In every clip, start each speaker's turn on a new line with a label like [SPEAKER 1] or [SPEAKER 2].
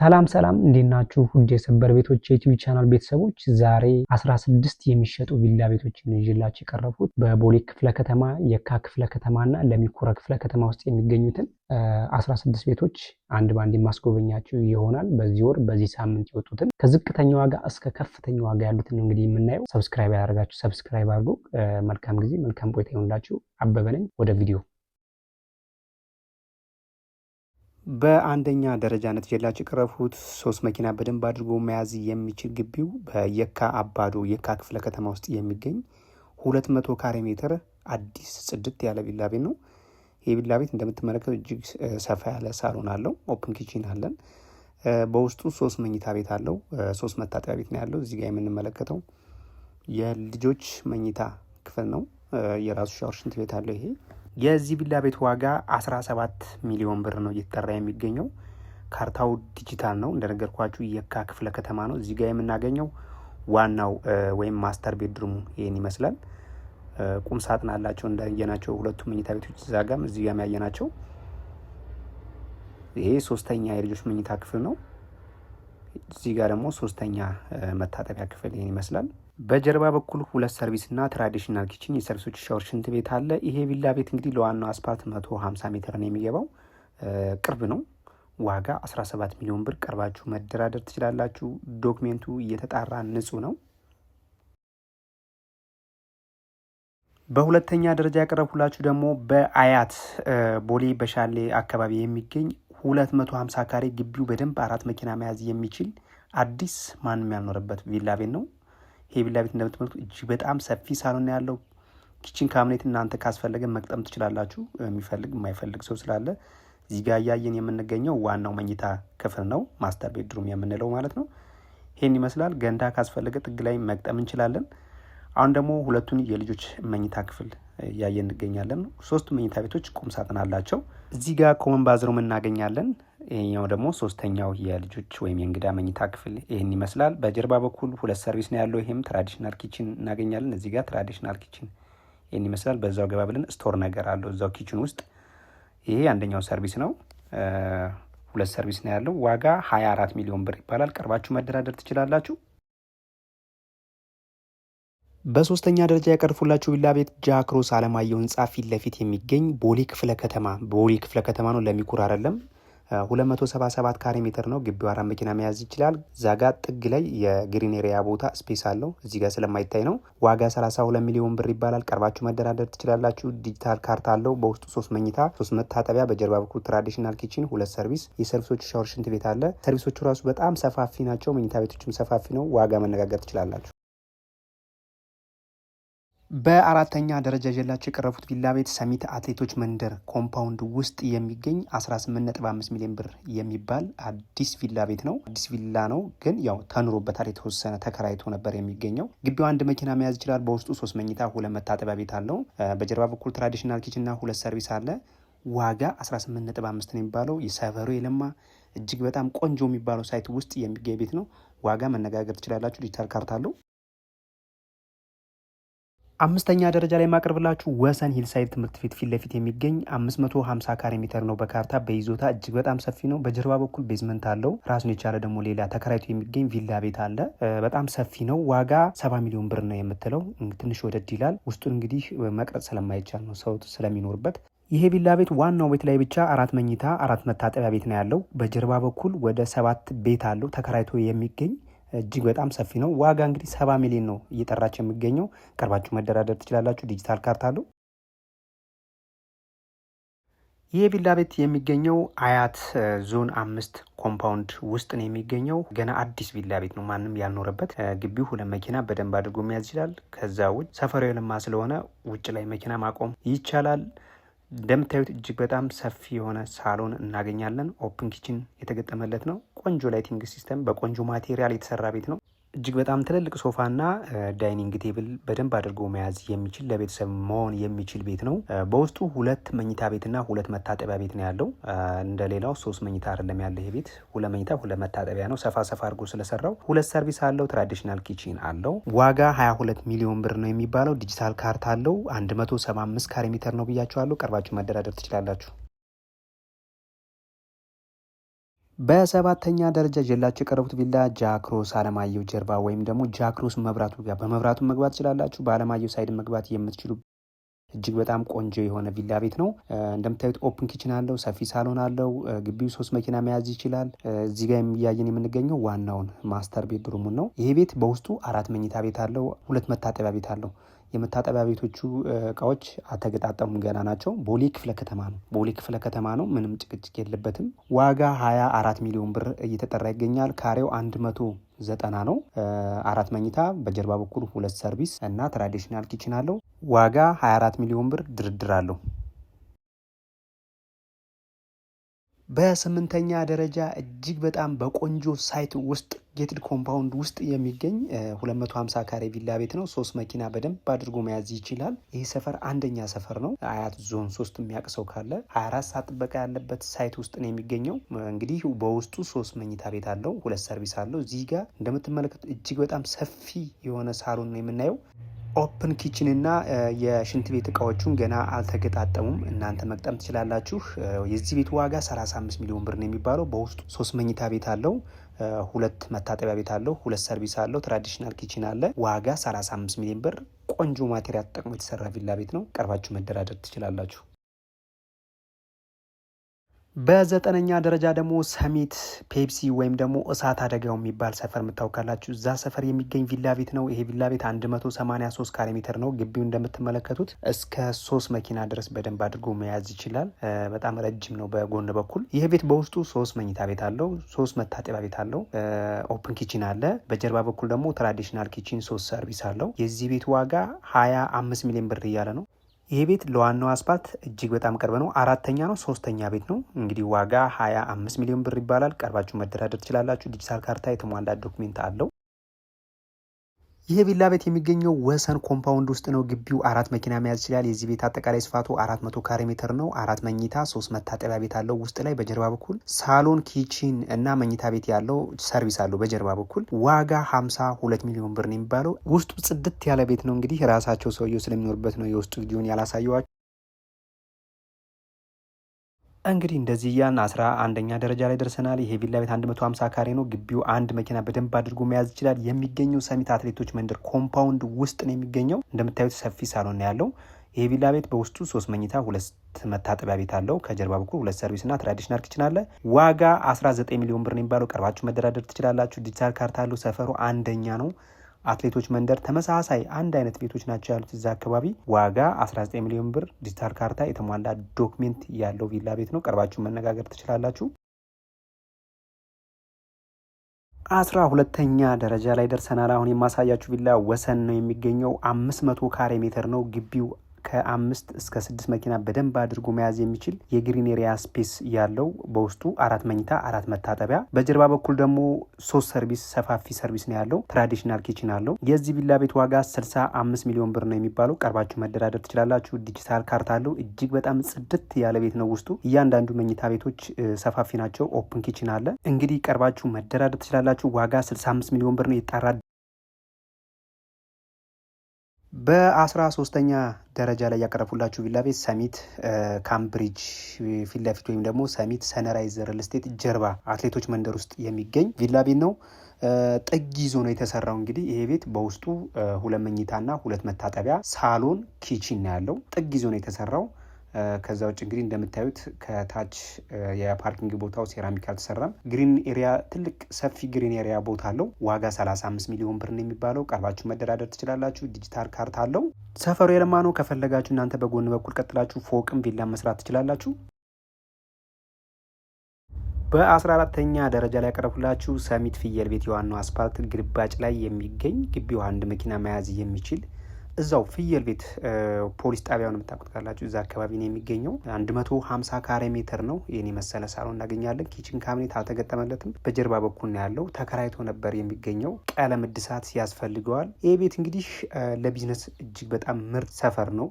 [SPEAKER 1] ሰላም ሰላም፣ እንዴት ናችሁ? ውድ የሰበር ቤቶች የዩቲዩብ ቻናል ቤተሰቦች፣ ዛሬ 16 የሚሸጡ ቪላ ቤቶችን ይዤላችሁ የቀረብኩት በቦሌ ክፍለ ከተማ፣ የካ ክፍለ ከተማና ለሚኩራ ክፍለ ከተማ ውስጥ የሚገኙትን 16 ቤቶች አንድ ባንድ የማስጎበኛችሁ ይሆናል። በዚህ ወር በዚህ ሳምንት የወጡትን ከዝቅተኛ ዋጋ እስከ ከፍተኛ ዋጋ ያሉትን እንግዲህ የምናየው። Subscribe ያላደረጋችሁ subscribe አድርጉ። መልካም ጊዜ መልካም ቆይታ ይሆንላችሁ። አበበ ነኝ። ወደ ቪዲዮ።
[SPEAKER 2] በአንደኛ ደረጃነት ይዤላችሁ የቀረብኩት ሶስት መኪና በደንብ አድርጎ መያዝ የሚችል፣ ግቢው በየካ አባዶ የካ ክፍለ ከተማ ውስጥ የሚገኝ 200 ካሬ ሜትር አዲስ ጽድት ያለ ቪላ ቤት ነው። ይህ ቪላ ቤት እንደምትመለከቱ እጅግ ሰፋ ያለ ሳሎን አለው። Open kitchen አለን። በውስጡ ሶስት መኝታ ቤት አለው። ሶስት መታጠቢያ ቤት ነው ያለው። እዚህ ጋር የምንመለከተው የልጆች መኝታ ክፍል ነው። የራሱ ሻወር፣ ሽንት ቤት አለው። ይሄ የዚህ ቪላ ቤት ዋጋ 17 ሚሊዮን ብር ነው እየተጠራ የሚገኘው። ካርታው ዲጂታል ነው፣ እንደነገርኳችሁ የካ ክፍለ ከተማ ነው። እዚህ ጋር የምናገኘው ዋናው ወይም master bedroom ኡ ይህን ይመስላል። ቁም ሳጥን አላቸው እንዳየናቸው ሁለቱ መኝታ ቤቶች፣ እዛ ጋም እዚህ ጋም ያየናቸው። ይሄ ሶስተኛ የልጆች መኝታ ክፍል ነው። እዚህ ጋር ደግሞ ሶስተኛ መታጠቢያ ክፍል ይህን ይመስላል። በጀርባ በኩል ሁለት service እና traditional kitchen፣ የሰርቪሶች ሻወር፣ ሽንት ቤት አለ። ይሄ ቪላ ቤት እንግዲህ ለዋናው አስፓልት 150 ሜትር ነው የሚገባው፣ ቅርብ ነው። ዋጋ 17 ሚሊዮን ብር፣ ቀርባችሁ መደራደር ትችላላችሁ። ዶክሜንቱ እየተጣራ ንጹህ ነው። በሁለተኛ ደረጃ ያቀረብኩላችሁ ደግሞ በአያት ቦሌ በሻሌ አካባቢ የሚገኝ 250 ካሬ፣ ግቢው በደንብ አራት መኪና መያዝ የሚችል አዲስ ማንም ያልኖረበት ቪላ ቤት ነው። ይሄ ቪላ ቤት እንደምትመለከቱት እጅግ በጣም ሰፊ ሳሎን ያለው፣ kitchen cabinet እናንተ ካስፈለገ መግጠም ትችላላችሁ። የሚፈልግ የማይፈልግ ሰው ስላለ። እዚህ ጋር እያየን የምንገኘው ዋናው መኝታ ክፍል ነው፣ master bedroom የምንለው ማለት ነው። ይሄን ይመስላል። ገንዳ ካስፈለገ ጥግ ላይ መግጠም እንችላለን። አሁን ደግሞ ሁለቱን የልጆች መኝታ ክፍል እያየን እንገኛለን። ሶስቱ መኝታ ቤቶች ቁም ሳጥን አላቸው። እዚህ ጋር common bathroom እናገኛለን። ይሄኛው ደግሞ ሶስተኛው የልጆች ወይም የእንግዳ መኝታ ክፍል ይህን ይመስላል። በጀርባ በኩል ሁለት service ነው ያለው። ይህም traditional kitchen እናገኛለን። እዚህ ጋር traditional kitchen ይህን ይመስላል። በዛው ገባ ብለን store ነገር አለው እዛው kitchen ውስጥ። ይሄ አንደኛው service ነው። ሁለት service ነው ያለው። ዋጋ 24 ሚሊዮን ብር ይባላል። ቀርባችሁ መደራደር ትችላላችሁ። በሶስተኛ ደረጃ ያቀረብኩላችሁ ቪላ ቤት ጃክሮስ አለማየሁ ህንፃ ፊት ለፊት የሚገኝ ቦሌ ክፍለ ከተማ፣ ቦሌ ክፍለ ከተማ ነው፣ ለሚኩራ አይደለም። 277 ካሬ ሜትር ነው። ግቢው አራት መኪና መያዝ ይችላል። ዛጋ ጥግ ላይ የ green area ቦታ space አለው። እዚህ ጋር ስለማይታይ ነው። ዋጋ 32 ሚሊዮን ብር ይባላል። ቀርባችሁ መደራደር ትችላላችሁ። ዲጂታል ካርታ አለው። በውስጡ ሶስት መኝታ፣ ሶስት መታጠቢያ፣ በጀርባ በኩል traditional kitchen፣ ሁለት ሰርቪስ፣ የሰርቪሶቹ ሻወር፣ ሽንት ቤት አለ። ሰርቪሶቹ ራሱ በጣም ሰፋፊ ናቸው። መኝታ ቤቶችም ሰፋፊ ነው። ዋጋ መነጋገር ትችላላችሁ። በአራተኛ ደረጃ ይዤላችሁ የቀረብኩት ቪላ ቤት ሰሚት አትሌቶች መንደር compound ውስጥ የሚገኝ 18.5 ሚሊዮን ብር የሚባል አዲስ ቪላ ቤት ነው። አዲስ ቪላ ነው፣ ግን ያው ተኑሮበታል። የተወሰነ ተከራይቶ ነበር የሚገኘው። ግቢው አንድ መኪና መያዝ ይችላል። በውስጡ ሶስት መኝታ፣ ሁለት መታጠቢያ ቤት አለው። በጀርባ በኩል traditional kitchen ና ሁለት ሰርቪስ አለ። ዋጋ 18.5 ነው የሚባለው። የሰፈሩ የለማ እጅግ በጣም ቆንጆ የሚባለው site ውስጥ የሚገኝ ቤት ነው። ዋጋ መነጋገር ትችላላችሁ። ዲጂታል ካርታ አለው። አምስተኛ ደረጃ ላይ የማቀርብላችሁ ወሰን ሂልሳይድ ትምህርት ቤት ፊት ለፊት የሚገኝ 550 ካሬ ሜትር ነው በካርታ። በይዞታ እጅግ በጣም ሰፊ ነው። በጀርባ በኩል basement አለው። ራሱን የቻለ ደግሞ ሌላ ተከራይቶ የሚገኝ ቪላ ቤት አለ። በጣም ሰፊ ነው። ዋጋ 70 ሚሊዮን ብር ነው የምትለው፣ ትንሽ ወደድ ይላል። ውስጡን እንግዲህ መቅረጽ ስለማይቻል ነው፣ ሰው ስለሚኖርበት። ይሄ ቪላ ቤት ዋናው ቤት ላይ ብቻ አራት መኝታ፣ አራት መታጠቢያ ቤት ነው ያለው። በጀርባ በኩል ወደ ሰባት ቤት አለው ተከራይቶ የሚገኝ፣ እጅግ በጣም ሰፊ ነው። ዋጋ እንግዲህ 70 ሚሊዮን ነው እየጠራች የሚገኘው። ቀርባችሁ መደራደር ትችላላችሁ። ዲጂታል ካርታ አለው። ይህ ቪላ ቤት የሚገኘው አያት ዞን 5 compound ውስጥ ነው የሚገኘው። ገና አዲስ ቪላ ቤት ነው፣ ማንም ያልኖረበት። ግቢው ሁለት መኪና በደንብ አድርጎ መያዝ ይችላል። ከዛ ውጭ ሰፈሩ የለማ ስለሆነ ውጭ ላይ መኪና ማቆም ይቻላል። እንደምታዩት እጅግ በጣም ሰፊ የሆነ ሳሎን እናገኛለን። Open kitchen የተገጠመለት ነው። ቆንጆ lighting system፣ በቆንጆ material የተሰራ ቤት ነው። እጅግ በጣም ትልልቅ ሶፋና dining table በደንብ አድርጎ መያዝ የሚችል፣ ለቤተሰብ መሆን የሚችል ቤት ነው። በውስጡ ሁለት መኝታ ቤትና ሁለት መታጠቢያ ቤት ነው ያለው። እንደሌላው ሶስት መኝታ አይደለም ያለ ይሄ ቤት፣ ሁለት መኝታ ሁለት መታጠቢያ ነው። ሰፋ ሰፋ አድርጎ ስለሰራው ሁለት ሰርቪስ አለው። Traditional kitchen አለው። ዋጋ 22 ሚሊዮን ብር ነው የሚባለው። ዲጂታል ካርታ አለው። 175 ካሬ ሜትር ነው ብያችኋለሁ። ቀርባችሁ መደራደር ትችላላችሁ። በሰባተኛ ደረጃ ይዤላችሁ የቀረቡት ቪላ ጃክሮስ አለማየሁ ጀርባ ወይም ደግሞ ጃክሮስ መብራቱ ጋር በመብራቱ መግባት ትችላላችሁ። በአለማየሁ side መግባት የምትችሉ እጅግ በጣም ቆንጆ የሆነ ቪላ ቤት ነው። እንደምታዩት open kitchen አለው፣ ሰፊ ሳሎን አለው። ግቢው ሶስት መኪና መያዝ ይችላል። እዚህ ጋር እያየን የምንገኘው ዋናውን master bedroom ኡን ነው። ይሄ ቤት በውስጡ አራት መኝታ ቤት አለው፣ ሁለት መታጠቢያ ቤት አለው። የመታጠቢያ ቤቶቹ እቃዎች አልተገጣጠሙም ገና ናቸው። ቦሌ ክፍለ ከተማ ነው። ቦሌ ክፍለ ከተማ ነው። ምንም ጭቅጭቅ የለበትም። ዋጋ 24 ሚሊዮን ብር እየተጠራ ይገኛል። ካሬው 190 ነው። አራት መኝታ በጀርባ በኩል ሁለት service እና traditional kitchen አለው። ዋጋ 24 ሚሊዮን ብር ድርድር አለው። በስምንተኛ ደረጃ እጅግ በጣም በቆንጆ site ውስጥ gated compound ውስጥ የሚገኝ 250 ካሬ ቪላ ቤት ነው። ሶስት መኪና በደንብ አድርጎ መያዝ ይችላል። ይህ ሰፈር አንደኛ ሰፈር ነው። አያት ዞን ሶስት የሚያውቅ ሰው ካለ 24 ሰዓት ጥበቃ ያለበት site ውስጥ ነው የሚገኘው። እንግዲህ በውስጡ ሶስት መኝታ ቤት አለው፣ ሁለት service አለው። እዚህ ጋር እንደምትመለከቱት እጅግ በጣም ሰፊ የሆነ ሳሎን ነው የምናየው። open kitchen እና የሽንት ቤት እቃዎቹን ገና አልተገጣጠሙም። እናንተ መግጠም ትችላላችሁ። የዚህ ቤት ዋጋ 35 ሚሊዮን ብር ነው የሚባለው። በውስጡ ሶስት መኝታ ቤት አለው፣ ሁለት መታጠቢያ ቤት አለው፣ ሁለት service አለው፣ traditional kitchen አለ። ዋጋ 35 ሚሊዮን ብር። ቆንጆ material ተጠቅሞ የተሰራ ቪላ ቤት ነው። ቀርባችሁ መደራደር ትችላላችሁ። በዘጠነኛ ደረጃ ደግሞ ሰሚት ፔፕሲ ወይም ደግሞ እሳት አደጋው የሚባል ሰፈር የምታውቃላችሁ፣ እዛ ሰፈር የሚገኝ ቪላ ቤት ነው። ይሄ ቪላ ቤት 183 ካሬ ሜትር ነው። ግቢው እንደምትመለከቱት እስከ ሶስት መኪና ድረስ በደንብ አድርጎ መያዝ ይችላል። በጣም ረጅም ነው በጎን በኩል። ይህ ቤት በውስጡ ሶስት መኝታ ቤት አለው፣ ሶስት መታጠቢያ ቤት አለው፣ open kitchen አለ። በጀርባ በኩል ደግሞ traditional kitchen ሶስት service አለው። የዚህ ቤት ዋጋ 25 ሚሊዮን ብር እያለ ነው። ይሄ ቤት ለዋናው አስፓልት እጅግ በጣም ቅርብ ነው። አራተኛ ነው፣ ሶስተኛ ቤት ነው። እንግዲህ ዋጋ 25 ሚሊዮን ብር ይባላል። ቀርባችሁ መደራደር ትችላላችሁ። ዲጂታል ካርታ የተሟላ document አለው። ይህ ቪላ ቤት የሚገኘው ወሰን compound ውስጥ ነው። ግቢው አራት መኪና መያዝ ይችላል። የዚህ ቤት አጠቃላይ ስፋቱ 400 ካሬ ሜትር ነው። አራት መኝታ ሶስት መታጠቢያ ቤት አለው። ውስጥ ላይ በጀርባ በኩል ሳሎን፣ kitchen እና መኝታ ቤት ያለው service አለው በጀርባ በኩል። ዋጋ 52 ሚሊዮን ብር ነው የሚባለው። ውስጡ ጽድት ያለ ቤት ነው። እንግዲህ ራሳቸው ሰውየው ስለሚኖርበት ነው የውስጡ ቪዲዮን ያላሳየዋቸው። እንግዲህ እንደዚህ እያልን 11ኛ ደረጃ ላይ ደርሰናል። ይሄ ቪላ ቤት 150 ካሬ ነው። ግቢው አንድ መኪና በደንብ አድርጎ መያዝ ይችላል። የሚገኘው ሰሚት አትሌቶች መንደር compound ውስጥ ነው የሚገኘው። እንደምታዩት ሰፊ ሳሎን ነው ያለው። ይሄ ቪላ ቤት በውስጡ ሶስት መኝታ ሁለት መታጠቢያ ቤት አለው። ከጀርባ በኩል ሁለት service እና traditional kitchen አለ። ዋጋ 19 ሚሊዮን ብር ነው የሚባለው። ቀርባችሁ መደራደር ትችላላችሁ። ዲጂታል ካርታ አለው። ሰፈሩ አንደኛ ነው። አትሌቶች መንደር ተመሳሳይ አንድ አይነት ቤቶች ናቸው ያሉት እዛ አካባቢ። ዋጋ 19 ሚሊዮን ብር፣ ዲጂታል ካርታ፣ የተሟላ document ያለው ቪላ ቤት ነው። ቀርባችሁ መነጋገር ትችላላችሁ። 12ኛ ደረጃ ላይ ደርሰናል። አሁን የማሳያችሁ ቪላ ወሰን ነው የሚገኘው። 500 ካሬ ሜትር ነው ግቢው ከአምስት እስከ ስድስት መኪና በደንብ አድርጎ መያዝ የሚችል የ green area space ያለው በውስጡ አራት መኝታ አራት መታጠቢያ፣ በጀርባ በኩል ደግሞ ሶስት service ሰፋፊ service ነው ያለው። traditional kitchen አለው። የዚህ ቪላ ቤት ዋጋ 65 ሚሊዮን ብር ነው የሚባለው። ቀርባችሁ መደራደር ትችላላችሁ። ዲጂታል ካርታ አለው። እጅግ በጣም ጽድት ያለ ቤት ነው። ውስጡ እያንዳንዱ መኝታ ቤቶች ሰፋፊ ናቸው። open kitchen አለ። እንግዲህ ቀርባችሁ መደራደር ትችላላችሁ። ዋጋ 65 ሚሊዮን ብር ነው የጣራ በ13ኛ ደረጃ ላይ ያቀረብኩላችሁ ቪላ ቤት ሰሚት ካምብሪጅ ፊት ለፊት ወይም ደግሞ ሰሚት ሰንራይዝ ሪል ስቴት ጀርባ አትሌቶች መንደር ውስጥ የሚገኝ ቪላ ቤት ነው። ጥግ ይዞ ነው የተሰራው። እንግዲህ ይሄ ቤት በውስጡ ሁለት መኝታና ሁለት መታጠቢያ፣ ሳሎን፣ kitchen ነው ያለው። ጥግ ይዞ ነው የተሰራው። ከዛ ውጭ እንግዲህ እንደምታዩት ከታች የ parking ቦታው ሴራሚክ አልተሰራም። green area ትልቅ ሰፊ green area ቦታ አለው። ዋጋ 35 ሚሊዮን ብር ነው የሚባለው። ቀርባችሁ መደራደር ትችላላችሁ። ዲጂታል ካርታ አለው። ሰፈሩ የለማ ነው። ከፈለጋችሁ እናንተ በጎን በኩል ቀጥላችሁ ፎቅም ቪላ መስራት ትችላላችሁ። በ14ተኛ ደረጃ ላይ ያቀረብኩላችሁ ሰሚት ፍየል ቤት የዋናው አስፓልት ግልባጭ ላይ የሚገኝ ግቢው አንድ መኪና መያዝ የሚችል እዛው ፍየል ቤት ፖሊስ ጣቢያውን የምታውቁት ካላችሁ እዛ አካባቢ ነው የሚገኘው። 150 ካሬ ሜትር ነው። ይህን የመሰለ ሳሎን እናገኛለን። kitchen cabinet አልተገጠመለትም። በጀርባ በኩል ነው ያለው። ተከራይቶ ነበር የሚገኘው። ቀለም እድሳት ያስፈልገዋል። ይህ ቤት እንግዲህ ለቢዝነስ እጅግ በጣም ምርጥ ሰፈር ነው።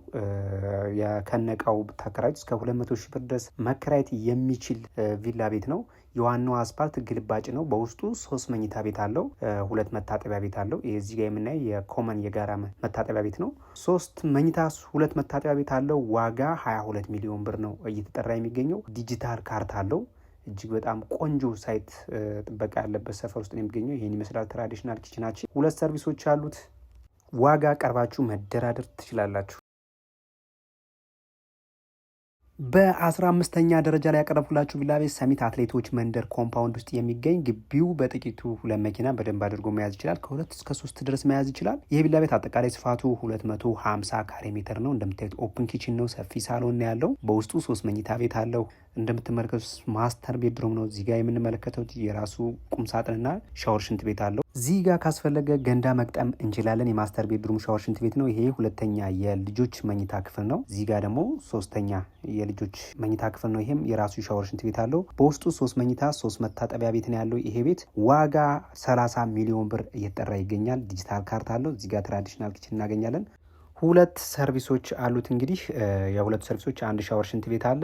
[SPEAKER 2] ከነእቃው ብታከራዩት እስከ 200 ሺህ ብር ድረስ መከራየት የሚችል ቪላ ቤት ነው። የዋናው አስፓልት ግልባጭ ነው። በውስጡ ሶስት መኝታ ቤት አለው፣ ሁለት መታጠቢያ ቤት አለው። እዚህ ጋር የምናየው የ common የጋራ መታጠቢያ ቤት ነው። ሶስት መኝታ ሁለት መታጠቢያ ቤት አለው። ዋጋ 22 ሚሊዮን ብር ነው እየተጠራ የሚገኘው። ዲጂታል ካርታ አለው። እጅግ በጣም ቆንጆ site ጥበቃ ያለበት ሰፈር ውስጥ ነው የሚገኘው። ይህን ይመስላል traditional kitchen ኣችን። ሁለት ሰርቪሶች አሉት። ዋጋ ቀርባችሁ መደራደር ትችላላችሁ። በ15ኛ ደረጃ ላይ ያቀረብኩላችሁ ቪላ ቤት ሰሚት አትሌቶች መንደር compound ውስጥ የሚገኝ ግቢው በጥቂቱ ሁለት መኪና በደንብ አድርጎ መያዝ ይችላል። ከ2 እስከ 3 ድረስ መያዝ ይችላል። ይህ ቪላ ቤት አጠቃላይ ስፋቱ 250 ካሬ ሜትር ነው። እንደምታዩት open kitchen ነው። ሰፊ ሳሎን ያለው በውስጡ ሶስት መኝታ ቤት አለው። እንደምትመለከቱት master bedroom ነው። እዚህ ጋር የምንመለከተው የራሱ ቁም ሳጥንና ሻወር ሽንት ቤት አለው። እዚህ ጋር ካስፈለገ ገንዳ መግጠም እንችላለን። የ master bedroom ሻወር ሽንት ቤት ነው። ይሄ ሁለተኛ የልጆች መኝታ ክፍል ነው። እዚህ ጋር ደግሞ ሶስተኛ የልጆች መኝታ ክፍል ነው። ይሄም የራሱ ሻወር ሽንት ቤት አለው። በውስጡ ሶስት መኝታ ሶስት መታጠቢያ ቤት ነው ያለው። ይሄ ቤት ዋጋ 30 ሚሊዮን ብር እየተጠራ ይገኛል። ዲጂታል ካርታ አለው። እዚህ ጋር traditional kitchen እናገኛለን። ሁለት ሰርቪሶች አሉት። እንግዲህ የሁለቱ ሰርቪሶች አንድ ሻወር ሽንት ቤት አለ።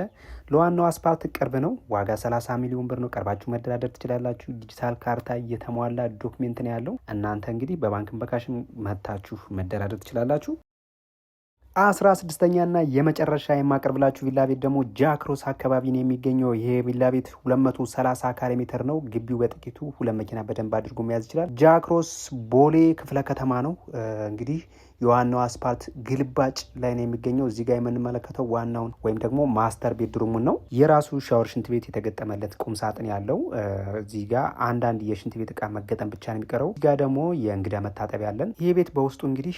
[SPEAKER 2] ለዋናው አስፓልት ቅርብ ነው። ዋጋ 30 ሚሊዮን ብር ነው። ቀርባችሁ መደራደር ትችላላችሁ። ዲጂታል ካርታ እየተሟላ document ነው ያለው። እናንተ እንግዲህ በባንክም በ cash ም መታችሁ መደራደር ትችላላችሁ። 16ኛና የመጨረሻ የማቀርብላችሁ ቪላ ቤት ደግሞ ጃክሮስ አካባቢ ነው የሚገኘው። ይሄ ቪላ ቤት 230 ካሬ ሜትር ነው። ግቢው በጥቂቱ ሁለት መኪና በደንብ አድርጎ መያዝ ይችላል። ጃክሮስ ቦሌ ክፍለ ከተማ ነው። እንግዲህ የዋናው አስፓልት ግልባጭ ላይ ነው የሚገኘው። እዚህ ጋር የምንመለከተው ዋናውን ወይም ደግሞ master bedroom ኡን ነው። የራሱ ሻወር ሽንት ቤት የተገጠመለት ቁም ሳጥን ያለው፣ እዚህ ጋር አንዳንድ የሽንት ቤት እቃ መገጠም ብቻ ነው የሚቀረው። እዚህ ጋር ደግሞ የእንግዳ መታጠቢያ አለን። ይህ ቤት በውስጡ እንግዲህ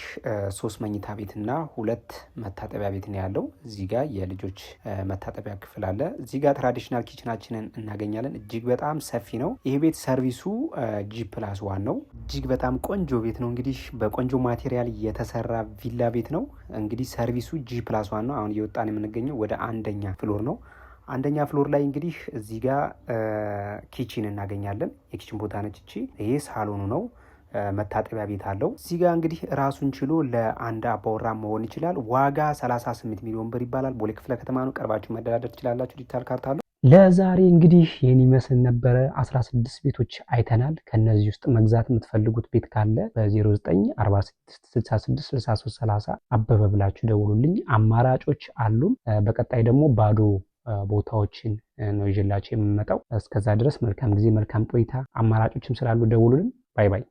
[SPEAKER 2] ሶስት መኝታ ቤትና ሁለት መታጠቢያ ቤት ነው ያለው። እዚህ ጋር የልጆች መታጠቢያ ክፍል አለ። እዚህ ጋር traditional kitchen ኣችንን እናገኛለን። እጅግ በጣም ሰፊ ነው። ይህ ቤት ሰርቪሱ G+1 ነው። እጅግ በጣም ቆንጆ ቤት ነው። እንግዲህ በቆንጆ material የተሰራ ቪላ ቤት ነው። እንግዲህ ሰርቪሱ G+1 ነው። አሁን እየወጣን የምንገኘው ወደ አንደኛ floor ነው። አንደኛ floor ላይ እንግዲህ እዚህ ጋር kitchen እናገኛለን። የ kitchen ቦታ ነች እቺ። ይሄ ሳሎኑ ነው። መታጠቢያ ቤት አለው። እዚህ ጋር እንግዲህ ራሱን ችሎ ለአንድ አባወራ መሆን ይችላል። ዋጋ 38 ሚሊዮን ብር ይባላል። ቦሌ ክፍለ ከተማ ነው። ቀርባችሁ መደራደር ትችላላችሁ። ዲጂታል ካርታ አለው።
[SPEAKER 1] ለዛሬ እንግዲህ ይህን ይመስል ነበረ። 16 ቤቶች አይተናል። ከነዚህ ውስጥ መግዛት የምትፈልጉት ቤት ካለ በ0946666330 አበበ ብላችሁ ደውሉልኝ። አማራጮች አሉን። በቀጣይ ደግሞ ባዶ ቦታዎችን ነው ይዤላችሁ የምመጣው። እስከዛ ድረስ መልካም ጊዜ፣ መልካም ቆይታ። አማራጮችም ስላሉ ደውሉልን። Bye bye።